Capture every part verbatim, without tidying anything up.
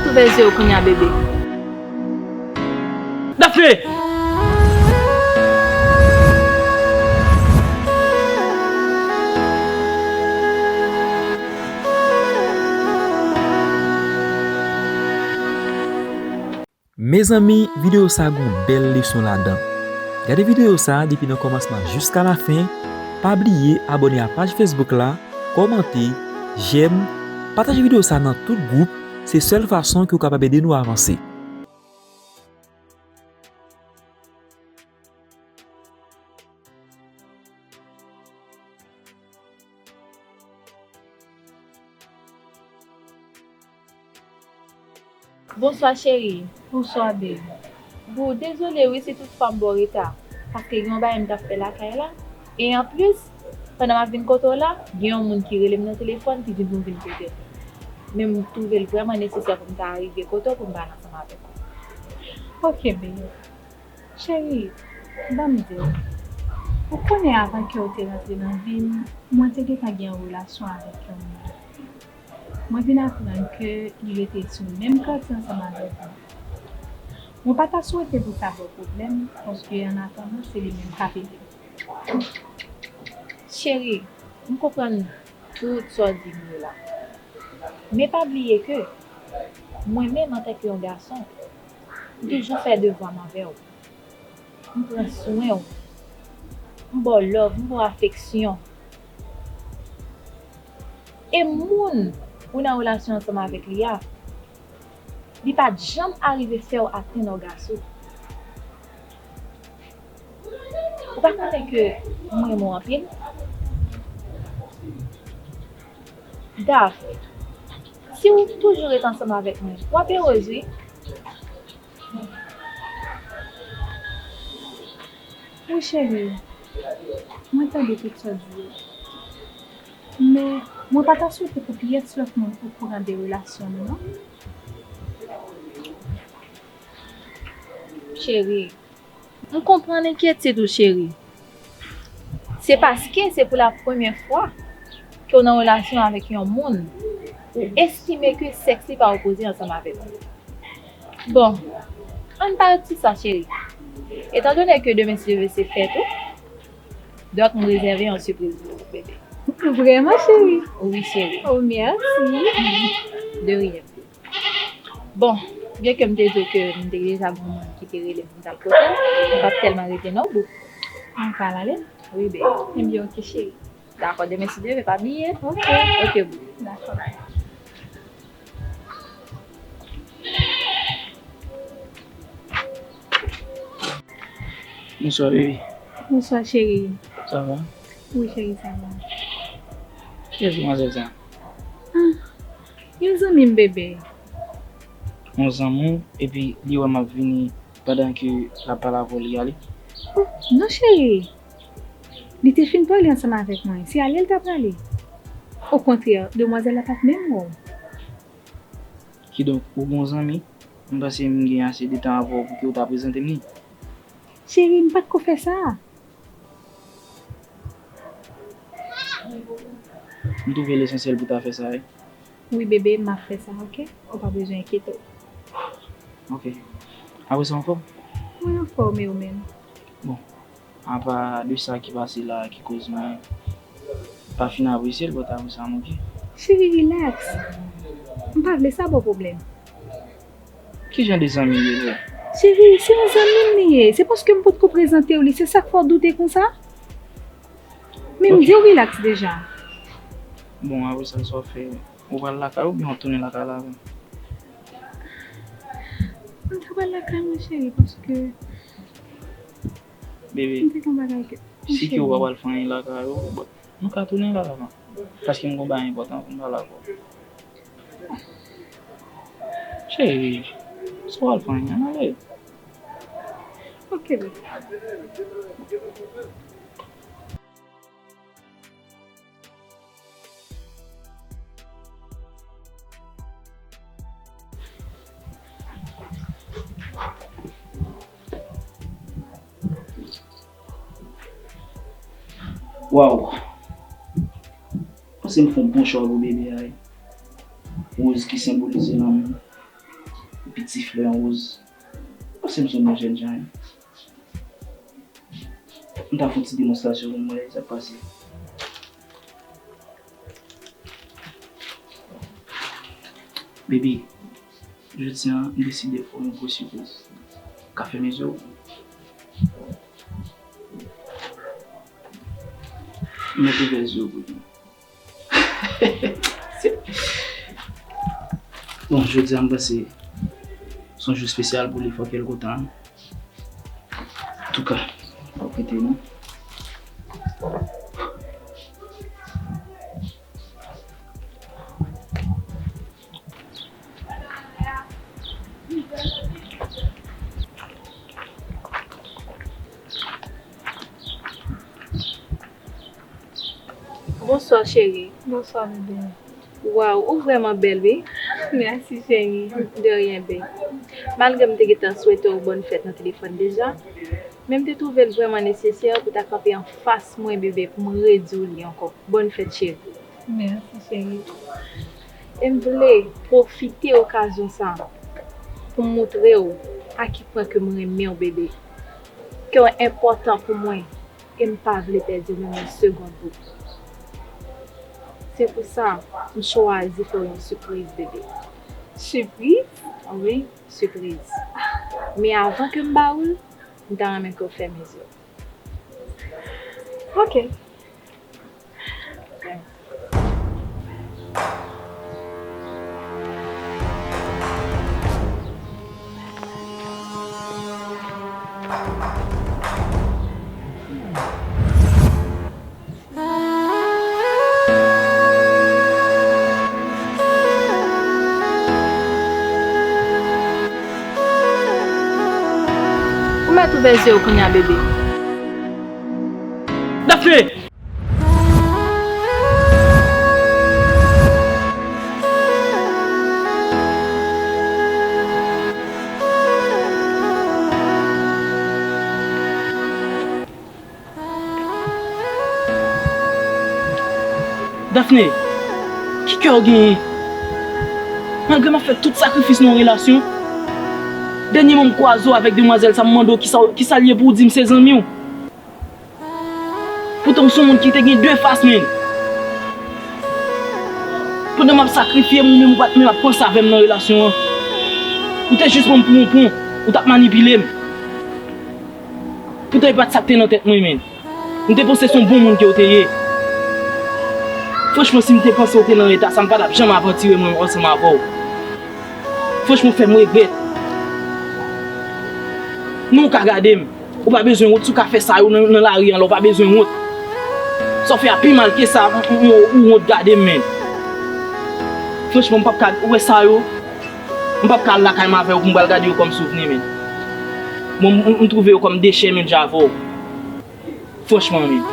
Ouvè zye w kounye a, bebe. Dafne! Mezanmi, videyo sa gon bèl leson ladan. Gade videyo sa depi nan kòmansman jiska lafen. Pa bliye abòne a paj Facebook la, kòmante, jèm, pataje videyo sa nan tout gwoup. Se sèl fason ke w kapab ede nou avanse. Bonswa, cheri. Bonswa, babe. Bon, dezole wi si tout fwa m ba w reta, paske gen yon bagay m t ap fè lakay la. E anplis, pandan m ap vin kote w la, gen yon moun ki rele m nan telefòn, ki di m pou m vin kote l. Men m twouve l vrèman nesesè pou m ta rive kote w pou m pale ansanm avèk ou. Ok, babe. Cheri, ban m di w, ou konnen avan ke w te rantre nan vi m, mwen te gentan gen yon relasyon avèk yon moun. Mwen vin aprann ke li rete sou menm katye ansanm avèk mwen. Mwen pa ta swete pou sa ba w pwoblèm, paske annatandan, se li menm k ap ede m. Cheri, m konprann tout sa w di m yo la. Men pa bliye ke mwen menm, antanke yon gason, m toujou fè devwa m anvè w. M pran swen w. M ba w love, m ba w afeksyon. E moun ou nan relasyon ansanm avèk li a, li pa t janm arive fè w atenn ògas ou. Ou pa konnen ke m renmen w anpil? Daf, si w toujou ret ansanm avèk mwen, w ap erez wi. Wi, cheri, mwen tande tout sa w di yo. Men, mwen pa ta swete pou pyès lòt moun okouran de relasyon nou, non. Cheri, m konprann enkyetid ou, cheri. Se paske se pou la premyè fwa ke w nan relasyon avèk yon moun, ou estime ke sèks li pa opoze ansanm avèk ou. Bon, ann pa ret sou sa, cheri. Etandone ke demen, si Dye vle, se fèt ou, donk m rezève yon sipriz pou ou, bebe. Vrèman, cheri? Wi, cheri. Oh, mèsi. De rien. Bon, byenke m te di w ke m te deja gen yon moun ki te rele m pou m t al kote l, m p ap tèlman rete non, boo. Mwen pral ale? Wi, bebe. Ebyen, oke, cheri. Dakò, demen si Dye vle, pa bliye. Oke. Oke, boo. Dakò. Bonswa, bebe. Bonswa, cheri. Sa va? Wi, cheri, sa va. Kiyès demwazèl sa? Ah, yon zanmi m, bebe. Yon zanmi w, epi li wè m ap vini pandan ke l ap pale avè w, li ale? Oh, non, cheri. Li te fin pale ansanm avèk mwen. Se ale l t ap prale. Okontrè, demwazèl la pa t menm wè w. Kidonk, ou gon zanmi, m panse m gen ase de tan avè w pou ke w ta prezante m li. Cheri, m pa t ko fè sa. M twouve l esansyèl pou w ta fè sa, wi. Wi, bebe, m ap fè sa, oke? Ou pa bezwen enkyete w. Oke. Apre sa, w anfòm? Mwen anfòm, e ou menm? Bon. Apa de sa ki pase la ki koz mwen pa fin apresye l, bon, ta mwen sa manke. Cheri, rilaks. M pa vle sa ba w pwoblèm. Ki jan de zanmi l ye vre? Cheri, se yon zanmi m li ye. Se paske m potko prezante w li, se sa k fè w doute konsa? Men m di w rilaks deja. Bon, apre sa, sa w fè? Ou pral lakay ou oubyen w ap tounen lakay la avè m? M ta pral lakay mwen, cheri, paske Bebe, m te gen yon bagay ke, si ke ou pa pral fè anyen lakay ou, bon, nou ka tounen la avan. Paske m gen yon bagay enpòtan pou m pale avè w. Cheri, si w pral fè anyen, ann ale. Oke, bebe. Waw! Panse m fè yon bon chwa pou bebe a, wi. Woz ki senbolize lanmou. Ti flè an woz. Paske m se yon jèn jan, wi. M ta fè yon ti demonstrasyon pou m wè sa k pase. Baby, jodi a, m deside fè w yon gwo sipriz. Ka fèmen je w. Mèt ouvè je w pou mwen. Bon, jodi a, m panse se yon jou espesyal pou li, fòk l kontan. Antouka, pa prete non. Bonswa, cheri. Bonswa, bebe. Waw, ou vrèman bèl, wi. Mèsi, cheri. De rien, babe. Malgre m te gentan swete w bòn fèt nan telefòn deja, men m te twouve l vrèman nesesè pou w ta kanpe anfas mwen, bebe, pou m redi w li ankò. Bòn fèt, cheri. Mèsi, cheri. E m vle pwofite okazyon sa a pou m moutre w a ki pwen ke m renmen w, bebe. Ke w enpòtan pou mwen. E m pa vle pèdi w menm yon segonn pou ou. Se pou sa, m chwazi fè w yon sipriz, bebe. Sipriz? Wi, sipriz. Men avan ke m ba ou l, m ta renmen ke w fèmen je w. Ok. Ou mèt ouvè je w kounye a, bebe. Daphné! Daphné, ki kè w genyen? Malgre m ap fè tout sakrifis nan yon relasyon, dènyèman m kwaze w avèk demwazèl sa, m mande w kisa, kisa l ye pou w di m se zanmi w. Poutan w se yon moun ki te gen de fas, men. Pandan m ap sakrifye m, ou menm ou pa t menm ap panse avè m nan relasyon an. Ou te jis pran m pou yon pon, ou t ap manipile m. Poutan e pa t sa k te nan tèt mwen, men. M te panse se yon bon moun ke w te ye. Franchman, si m te panse w te nan eta sa, m pa t ap janm avantire mwen ansanm avè w. Franchman, w fè m regrèt. Non, w ka gade m. Ou pa bezwen wont, si w ka fè sa yo nan, nan lari an la, ou pa bezwen wont. Sa w fè a pi mal ke sa, ou, ou, ou wont gade m, men. Franchman, m p ap ka, ou wè sa yo? M p ap ka al lakay m avè yo pou m pral gade yo kòm souvni, men. Bon, m, m, m twouve yo kòm dechè, menm jan avè w. Franchman, men.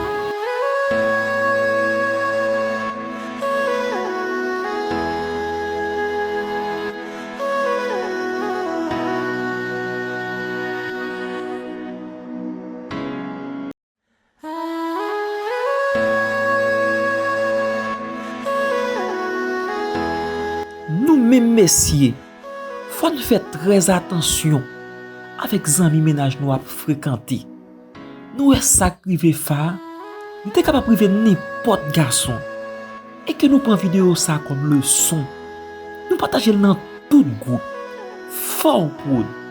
Nou menm mesye, fò n fè trè atansyon avèk zanmi mennaj nou ap frekante. Nou wè sa k rive Fa a, li te kapab rive nenpòt gason. E ke nou pran videyo sa a kòm leson. Nou pataje l nan tout gwoup. Fò w Prod.